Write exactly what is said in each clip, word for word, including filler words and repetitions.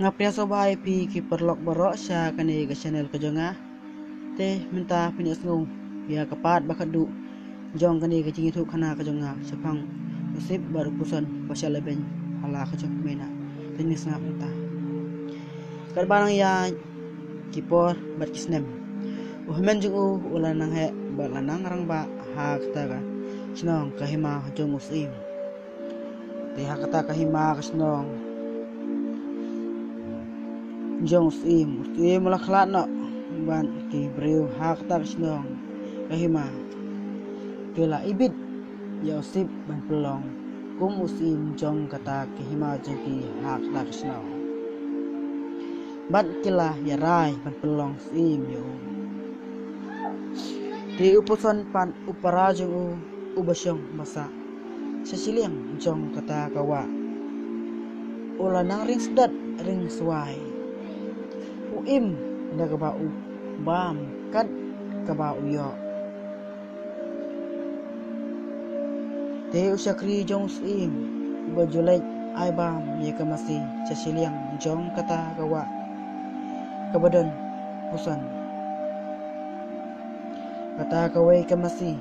Nga pdiang sngewbha ïa phi ki paralok baroh sha kane ka channel ka jong nga. Te mynta phin ïa sngew ïa ka part ba khatduh jong kane ka jingïathuh khana ka jong nga shaphang u Sip bad u Puson ba shah lehbeiñ ha la ka jong ka Meina. Te ngin sngap mynta. Katba nang ïaid ki por bad ki snem, u hynmen jong u u la nang heh bad la nang rangbah ha kata ka shnong ka hima jong u Syiem. Te ha kata ka hima ka shnong jong u Syiem, u Syiem u la khlad noh bad ki briew ha kata ka shnong ka hima ki la ibit ïa u Sip ban pynlong kum u Syiem jong kata ka hima jong ki ha kata ka shnong. Bad ki la ïarai ban pynlong Syiem ïa u. Te u Puson pat u para jong u, uba shong ba sah sha shiliang jong kata ka wah, u la nang ring sdot ring swai. U im da kaba u bam kat kaba u ïoh. Te u shakri jong u Syiem uba ju leit ai bam ïa ka masi sha shiliang jong kata ka wah kaba don u Puson. Kata kawei ka masi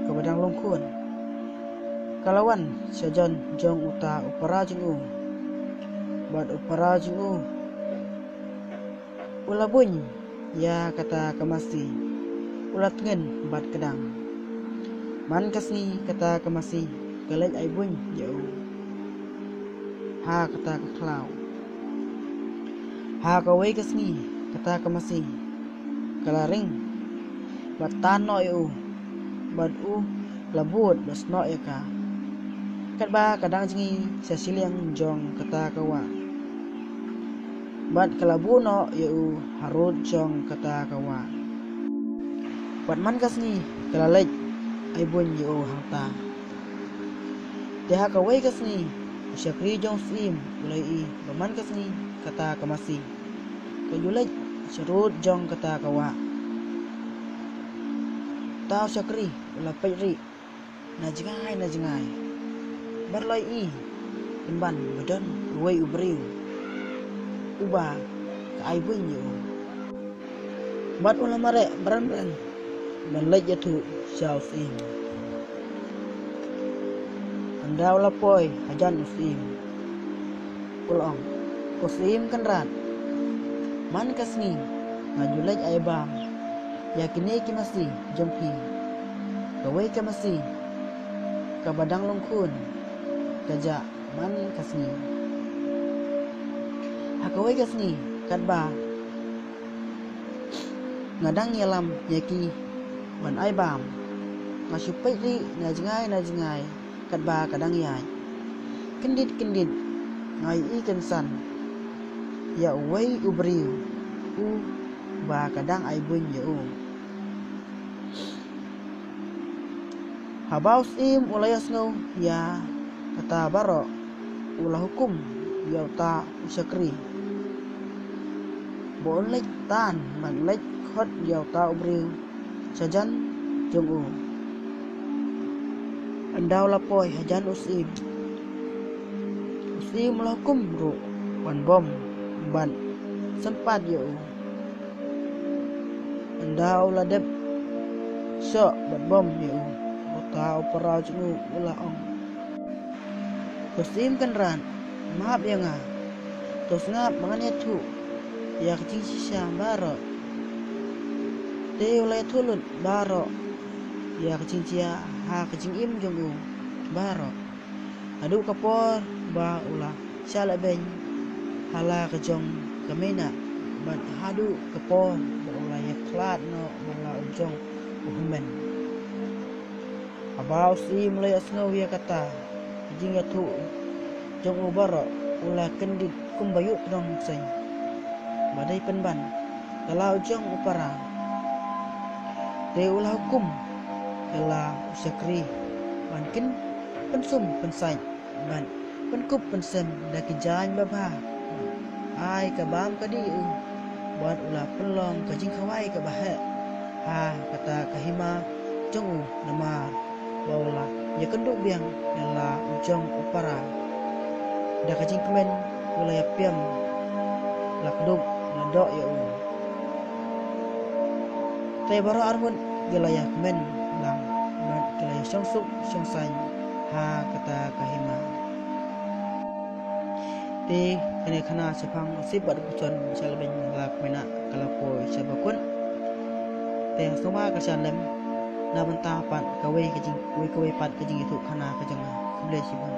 kaba dang long khun ka la wan shajan jong uta u para jong u. Bad u para jong u u la buiñ ïa kata ka masi, u la tngen bad kdang. Man ka sngi kata ka masi ka leit ai buiñ ïa u ha kata ka khlaw. Ha kawei ka sngi kata ka masi ka la ring bad tan noh ïa u, bad u la bud bad snoh ïa ka. Katba ka dang jngi sha shiliang jong kata ka wah, bad ka la buh noh ïa u harud jong kata ka wah. Bad man ka sngi ka la leit ai buiñ ïa u hangta. Te ha kawei ka sngi u shakri jong u Syiem u la ïohi ba man ka sngi kata ka masi ka ju leit sharud jong kata ka wah. Uta u shakri u la peit rieh na jngai na jngai bad u la ïohi pynban ba don uwei u briew uba ka ai buiñ ïa u. Bad u la mareh bran bran ban leit ïathuh sha u Syiem. Ynda u la poi hajan u Syiem u la ong, "Ko Syiem Kynrad, man ka sngi nga ju leit ai bam ïa kine ki masi jong phi. Kawei ka masi kaba dang long khun ka jah man ka sngi. Ha kawei ka sngi katba nga dang ïalam ïa ki ban ai bam, nga shu peit rieh na jngai na jngai katba ka dang ïaid. Kyndit kyndit nga ïohi kynsan ïa uwei u briew uba ka dang ai buiñ ïa u." Haba u Syiem u la ïohsngew ïa kata baroh, u la hukum ïa uta u shakri ba un leit tan ban leit khot ïa uta u briew shajan jong u. Ynda u la poi hajan u Syiem, u Syiem u la hukum ruh ban bom ban sympat ïa u. Ynda u la dep shoh bad bom ïa u, uta u para jong u u la ong, "Ko Syiem Kynrad, map ïa nga. To sngap ba ngan ïathuh ïa ka jingshisha baroh." Te u la ïathuh lut baroh ïa ka jingjia ha ka jingim jong u baroh, haduh ka por ba u la shah lehbeiñ ha la ka jong ka Meina, bad haduh ka por ba u la ïakhlad noh bad la u jong u hynmen. Haba u Syiem u la ïohsngew ïa kata ka jingïathuh jong u baroh, u la kyndit kumba ïuh tnong seng ba dei pynban da la u jong u para. Te u la hukum ïa la u shakri ban kin pynsum pynsait ban pynkup pynsem da ki jaiñ babha, ai ka bam ka dih ïa u, bad u la pynlong ka jingkhawai kaba heh ha kata ka hima jong u, namar ba u la ïakynduh biang ïa la u jong u para. Da ka jingkmen u la ïaphem la kdup la doh ïa u. Te baroh arngut ki la ïa kmen lang bad ki la ïa shongsuk shongsaiñ ha kata ka hima. Te kane khana shaphang u sip bad u puson sha la beiñ la kmena ka la poi sha bakut. Te sngewbha ka shan lem na bynta pat kawei ka jing kawei kawei pat ka jingïathuh khana ka jong nga. Khublei shibun.